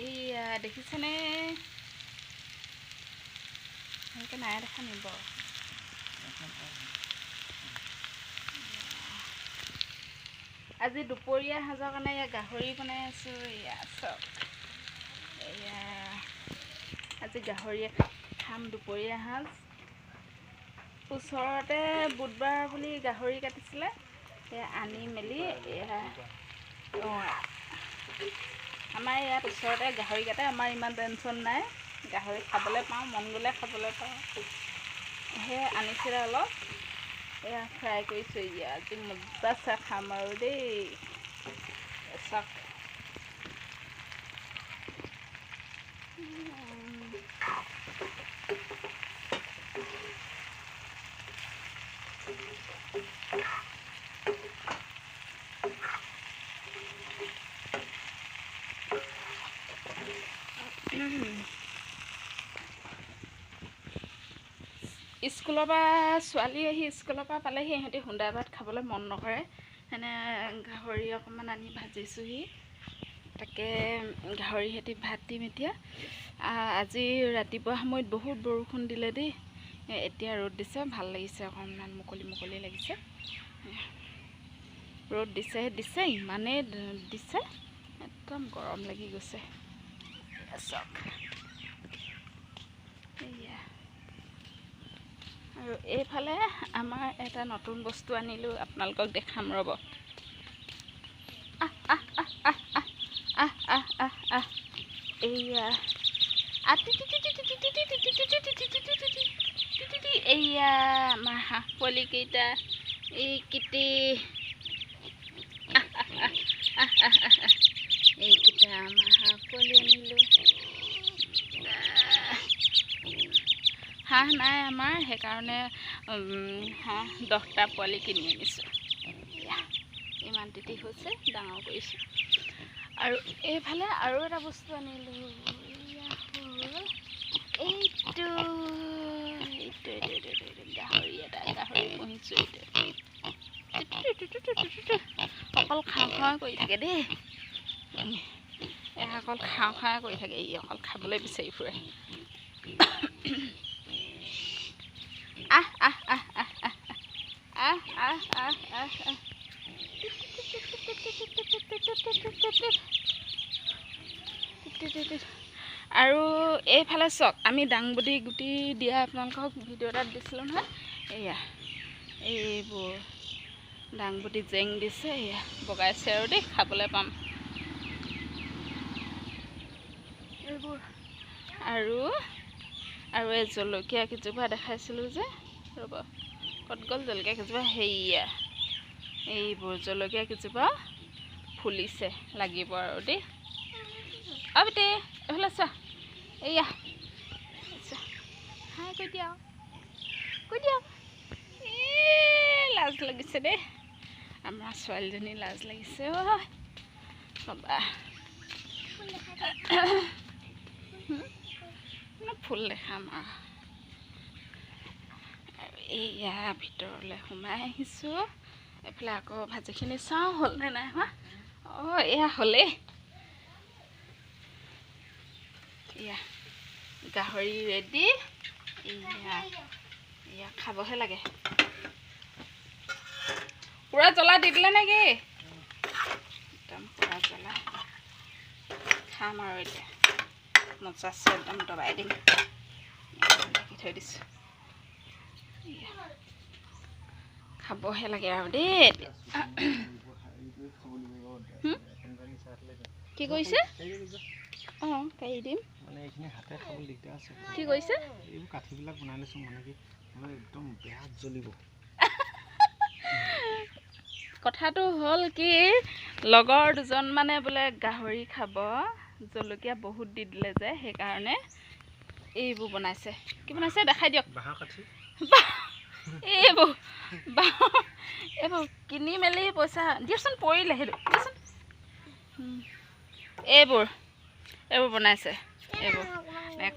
এইয়া দেখিছেনে? ভালকৈ নাই দেখা নি বাৰু? আজি দুপৰীয়া সাজৰ কাৰণে এয়া গাহৰি বনাই আছোঁ। এয়া চাওক, এয়া আজি গাহৰিয়ে খাম দুপৰীয়া সাজ। ওচৰতে বুধবাৰ বুলি গাহৰি কাটিছিলে, সেয়া আনি মেলি এয়া। অঁ, আমাৰ ইয়াত ওচৰতে গাহৰি কাটে, আমাৰ ইমান টেনশ্যন নাই, গাহৰি খাবলৈ পাওঁ, মন গ'লে খাবলৈ পাওঁ। সেয়া আনিছিলে অলপ, এয়া ফ্ৰাই কৰিছোঁ। এয়া আজি মজা চাহ খাম আৰু দেই। চাওক, স্কুলৰ পৰা ছোৱালী আহি স্কুলৰ পৰা পালেহি, সিহঁতি সুন্দা ভাত খাবলৈ মন নকৰে, সেনে গাহৰি অকণমান আনি ভাজিছোঁহি। তাকে গাহৰি সৈতে ভাত দিম এতিয়া। আজি ৰাতিপুৱা সময়ত বহুত বৰষুণ দিলে দেই, এতিয়া ৰ'দ দিছে, ভাল লাগিছে, অকণমান মুকলি মুকলি লাগিছে। ৰ'দ দিছে দিছে, ইমানেই দিছে, একদম গৰম লাগি গৈছে। চাওক, এয়া। আৰু এইফালে আমাৰ এটা নতুন বস্তু আনিলোঁ, আপোনালোকক দেখাম ৰ'ব। আহ আহ আহ আহ আহ আহ আহ আহ, এইয়া এইয়া আমাৰ হাঁহ পোৱালিকেইটা, এইকেইটি, এইকেইটা আমাৰ হাঁহ পোৱালি আনিলোঁ। হাঁহ নাই আমাৰ, সেইকাৰণে হাঁহ 10টা পোৱালি কিনি আনিছোঁ। ইমান তিতি হৈছে, ডাঙৰ কৰিছোঁ। আৰু এইফালে আৰু এটা বস্তু আনিলোঁ, এয়া হ'ল এইটো এইটো এইটো এইটো এইটো গাহৰি এটা, গাহৰি পুহিছোঁ। এইটো অকল খাওঁ খাওঁ কৰি থাকে দেই, এয়া অকল খাওঁ খাওঁ কৰি থাকে, ই অকল খাবলৈ বিচাৰি ফুৰে। আহ আহ আহ আহ আহ আহ আহ আহ আহ। আৰু এইফালে চাওক, আমি দাংবডি গুটি দিয়া আপোনালোকক ভিডিঅ' এটাত দিছিলোঁ নহয়, এয়া এইবোৰ দাংবডি জেং দিছে, এয়া বগাইছে আৰু দেই, খাবলৈ পাম এইবোৰ। আৰু আৰু এই জলকীয়া কেইজোপা দেখাইছিলোঁ যে, ৰ'ব ক'ত গ'ল জলকীয়া কেইজোপা, সেয়া এইবোৰ জলকীয়া কেইজোপা ফুলিছে, লাগিব আৰু দেই। অ' বেটি এইফালে চোৱা, এইয়া হাই কৈ দিয়া, কৈ দিয়া, এই লাজ লাগিছে দেই আমাৰ ছোৱালীজনী, লাজ লাগিছে ঐ বাবা। ফুল দেখাম আৰু। আৰু এইয়া ভিতৰলৈ সোমাই আহিছোঁ। এইফালে আকৌ ভাজিখিনি চাওঁ হ'লনে নাই হোৱা। অঁ, এয়া হ'লেই, এয়া গাহৰি ৰেডি। এয়া এয়া খাবহে লাগে। পূৰা জ্বলা দি দিলে নেকি? একদম পূৰা জ্বলা খাম আৰু এতিয়া মজাছে, একদম দবাই দিম। ঢাকি থৈ দিছোঁ, খাবহে লাগে আৰু দেই। কি কৰিছে? অঁ, কাঢ়ি দিম। কি কৰিছে? কথাটো হ'ল কি, লগৰ দুজন মানে বোলে গাহৰি খাব, জলকীয়া বহুত দি দিলে যে, সেইকাৰণে এইবোৰ বনাইছে। কি বনাইছে দেখাই দিয়ক। এইবোৰ এইবোৰ কিনি মেলি পইচা দিয়কচোন, পৰিলে সেইটো দিয়কচোন। এইবোৰ এইবোৰ বনাইছে, এইবোৰ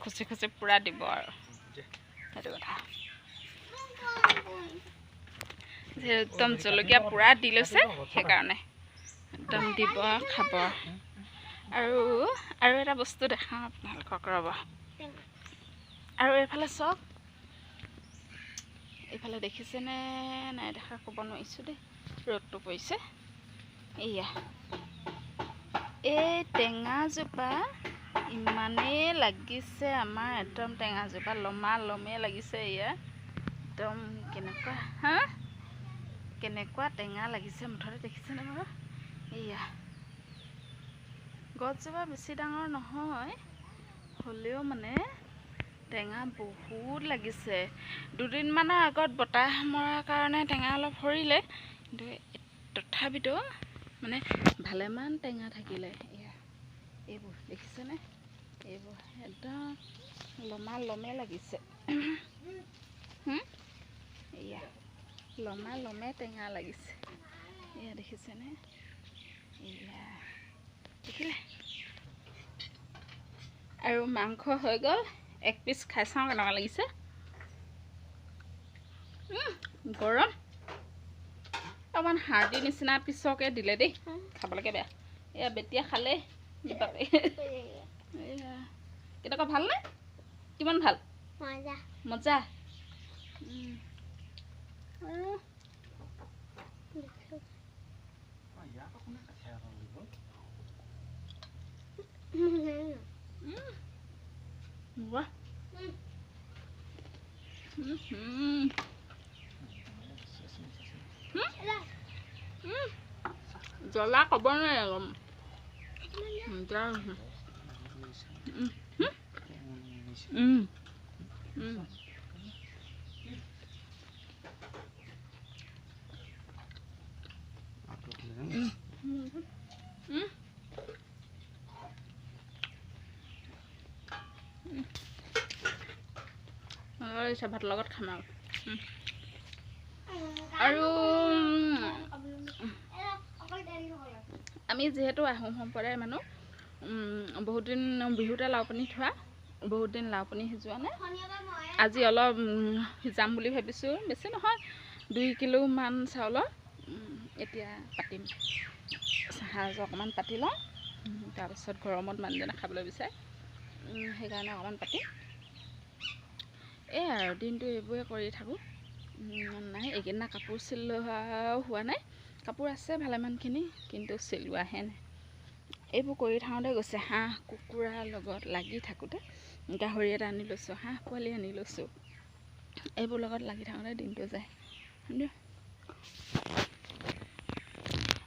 খুচি খুচি পূৰা দিব আৰু, সেইটো কথা। একদম জলকীয়া পূৰা দি লৈছে, সেইকাৰণে একদম দিব খাব। আৰু আৰু এটা বস্তু দেখাওঁ আপোনালোকক, ৰ'ব। আৰু এইফালে চাওক, এইফালে দেখিছেনে নাই দেখা ক'ব নোৱাৰিছোঁ দেই, ৰ'দটো পৰিছে। এয়া এই টেঙাজোপা ইমানেই লাগিছে আমাৰ, একদম টেঙাজোপা লমা লমে লাগিছে। এয়া একদম কেনেকুৱা, হা কেনেকুৱা টেঙা লাগিছে মুঠতে, দেখিছেনে বাৰু? এয়া গছজোপা বেছি ডাঙৰ নহয়, হ'লেও মানে টেঙা বহুত লাগিছে। দুদিনমানৰ আগত বতাহ মৰাৰ কাৰণে টেঙা অলপ সৰিলে, কিন্তু তথাপিতো মানে ভালেমান টেঙা থাকিলে। এয়া এইবোৰ দেখিছেনে? এইবোৰ একদম লমা লমে লাগিছে। এয়া লমা লমে টেঙা লাগিছে। এয়া দেখিছেনে? এয়া দেখিলে? আৰু মাংস হৈ গ'ল, এক পিচ খাই চাওঁ কেনেকুৱা লাগিছে। গৰম, অকণমান হাৰ্ডি নিচিনা পিছকে দিলে দেই, খাবলৈকে বেয়া। এয়া বেটিয়ে খালে, এয়া কেনেকুৱা, ভালনে? কিমান ভাল? মজা। জ্বলা ক'ব নোৱাৰি একদম। ভাতৰ লগত খাম আৰু। আৰু আমি যিহেতু আহোম সম্প্ৰদায়ৰ মানুহ, বহুত দিন বিহুতে লাও পানী থোৱা, বহুত দিন লাও পানী সিজোৱা নাই। আজি অলপ সিজাম বুলি ভাবিছোঁ, বেছি নহয়, 2 কিলোমান চাউলৰ। এতিয়া পাতিম, সাজ অকণমান পাতি লওঁ, তাৰপাছত গৰমত মানুহজনে খাবলৈ বিচাৰে, সেইকাৰণে অকণমান পাতিম। এই আৰু দিনটো এইবোৰে কৰি থাকোঁ। নাই এইকেইদিনা কাপোৰ চিলোৱাও হোৱা নাই, কাপোৰ আছে ভালেমানখিনি, কিন্তু চিলোৱাহে নাই। এইবোৰ কৰি থাকোঁতে গৈছে, হাঁহ কুকুৰাৰ লগত লাগি থাকোঁতে। গাহৰি এটা আনি লৈছোঁ, হাঁহ পোৱালি আনি লৈছোঁ, এইবোৰ লগত লাগি থাকোঁতে দিনটো যায়।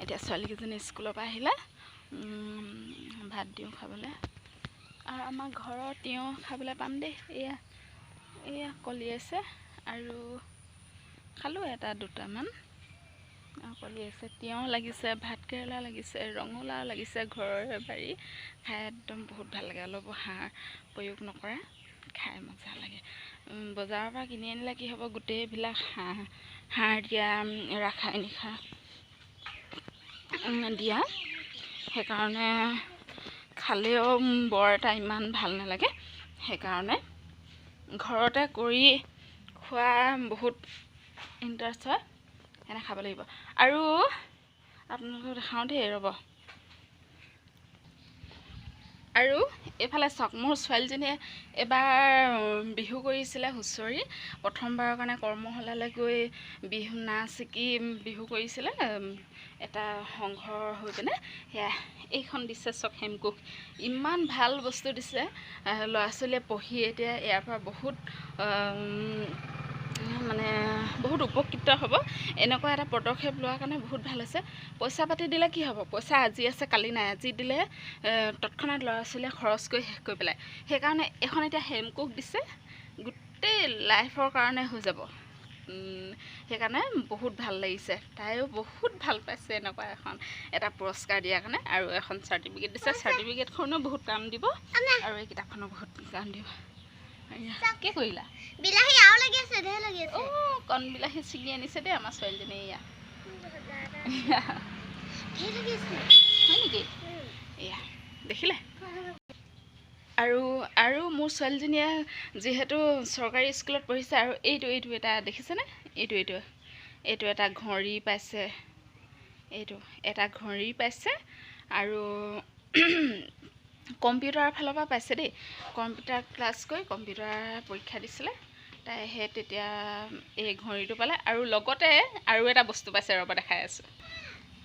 এতিয়া ছোৱালীকেইজনী স্কুলৰ পৰা আহিলে ভাত দিওঁ খাবলৈ। আৰু আমাৰ ঘৰৰ তিয়ঁহ খাবলৈ পাম দেই। এয়া এয়া কলিয়াইছে, আৰু খালোঁ এটা দুটামান কলিয়াইছে। তিয়ঁহ লাগিছে, ভাত কেৰেলা লাগিছে, ৰঙালাও লাগিছে, ঘৰৰে বাৰী। খাই একদম বহুত ভাল লাগে, অলপ সাৰ প্ৰয়োগ নকৰা, খাই মজা লাগে। বজাৰৰ পৰা কিনি আনিলে কি হ'ব, গোটেইবিলাক সাৰ দিয়া, ৰাসায়নিক সাৰ দিয়া, সেইকাৰণে খালেও বৰ এটা ইমান ভাল নালাগে। সেইকাৰণে ঘৰতে কৰি খোৱা বহুত ইণ্টাৰেষ্ট হয়, সেইকাৰণে খাব লাগিব। আৰু আপোনালোকক দেখাওঁ দেই, ৰ'ব। আৰু এইফালে চাওক, মোৰ ছোৱালীজনীয়ে এবাৰ বিহু কৰিছিলে হুঁচৰি, প্ৰথমবাৰৰ কাৰণে কৰ্মশালালৈ গৈ বিহু নাচ শিকি বিহু কৰিছিলে এটা সংঘৰ হৈ পিনে। সেয়া এইখন দিছে চাওক, হেমকোষ, ইমান ভাল বস্তু দিছে। ল'ৰা ছোৱালীয়ে পঢ়ি এতিয়া ইয়াৰ পৰা বহুত মানে বহুত উপকৃত হ'ব। এনেকুৱা এটা পদক্ষেপ লোৱাৰ কাৰণে বহুত ভাল হৈছে। পইচা পাতি দিলে কি হ'ব, পইচা আজি আছে কালি নাই, আজি দিলে তৎক্ষণাত ল'ৰা ছোৱালীয়ে খৰচ কৰি শেষ কৰি পেলায়। সেইকাৰণে এইখন এতিয়া হেমকোষ দিছে, গোটেই লাইফৰ কাৰণে হৈ যাব। সেইকাৰণে বহুত ভাল লাগিছে, তাইও বহুত ভাল পাইছে এনেকুৱা এখন এটা পুৰস্কাৰ দিয়াৰ কাৰণে। আৰু এখন চাৰ্টিফিকেট দিছে, চাৰ্টিফিকেটখনো বহুত কাম দিব, আৰু এই কিতাপখনো বহুত কাম দিব। কি কৰিলা? বিলাহী আৰু লাগি আছে, ঢেৰ লাগি আছে। অ' কণ বিলাহী ছিঙি আনিছে দেই আমাৰ ছোৱালীজনী। এয়া হয় নেকি? এয়া দেখিলে? আৰু আৰু মোৰ ছোৱালীজনীয়ে যিহেতু চৰকাৰী স্কুলত পঢ়িছে, আৰু এইটো এইটো এটা দেখিছেনে? এইটো এইটো এইটো এটা ঘড়ী পাইছে, এইটো এটা ঘড়ী পাইছে। আৰু কম্পিউটাৰৰ ফালৰ পৰা পাইছে দেই। কম্পিউটাৰ ক্লাছ কৰি কম্পিউটাৰ পৰীক্ষা দিছিলে তাই, সেই তেতিয়া এই ঘড়ীটো পালে। আৰু লগতে আৰু এটা বস্তু পাইছে, ৰ'বা দেখাই আছোঁ।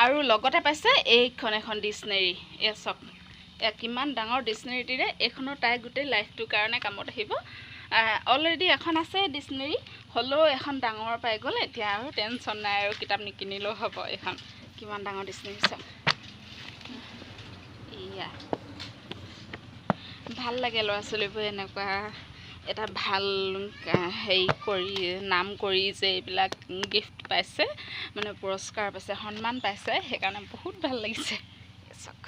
আৰু লগতে পাইছে এইখন এখন ডিক্সনেৰী। এয়া চাওক, এয়া কিমান ডাঙৰ ডিক্সনেৰীটিৰে, এইখনৰ তাই গোটেই লাইফটোৰ কাৰণে কামত আহিব। অলৰেডি এখন আছে ডিক্সনেৰী, হ'লেও এখন ডাঙৰ পাই গ'ল, এতিয়া আৰু টেনশ্যন নাই, আৰু কিতাপ নিকিনিলেও হ'ব। এইখন কিমান ডাঙৰ ডিক্সনেৰী চাওক। এয়া ভাল লাগে ল'ৰা ছোৱালীবোৰ এনেকুৱা এটা ভাল হেৰি কৰি নাম কৰি যে এইবিলাক গিফ্ট পাইছে, মানে পুৰস্কাৰ পাইছে, সন্মান পাইছে, সেইকাৰণে বহুত ভাল লাগিছে। চাওক।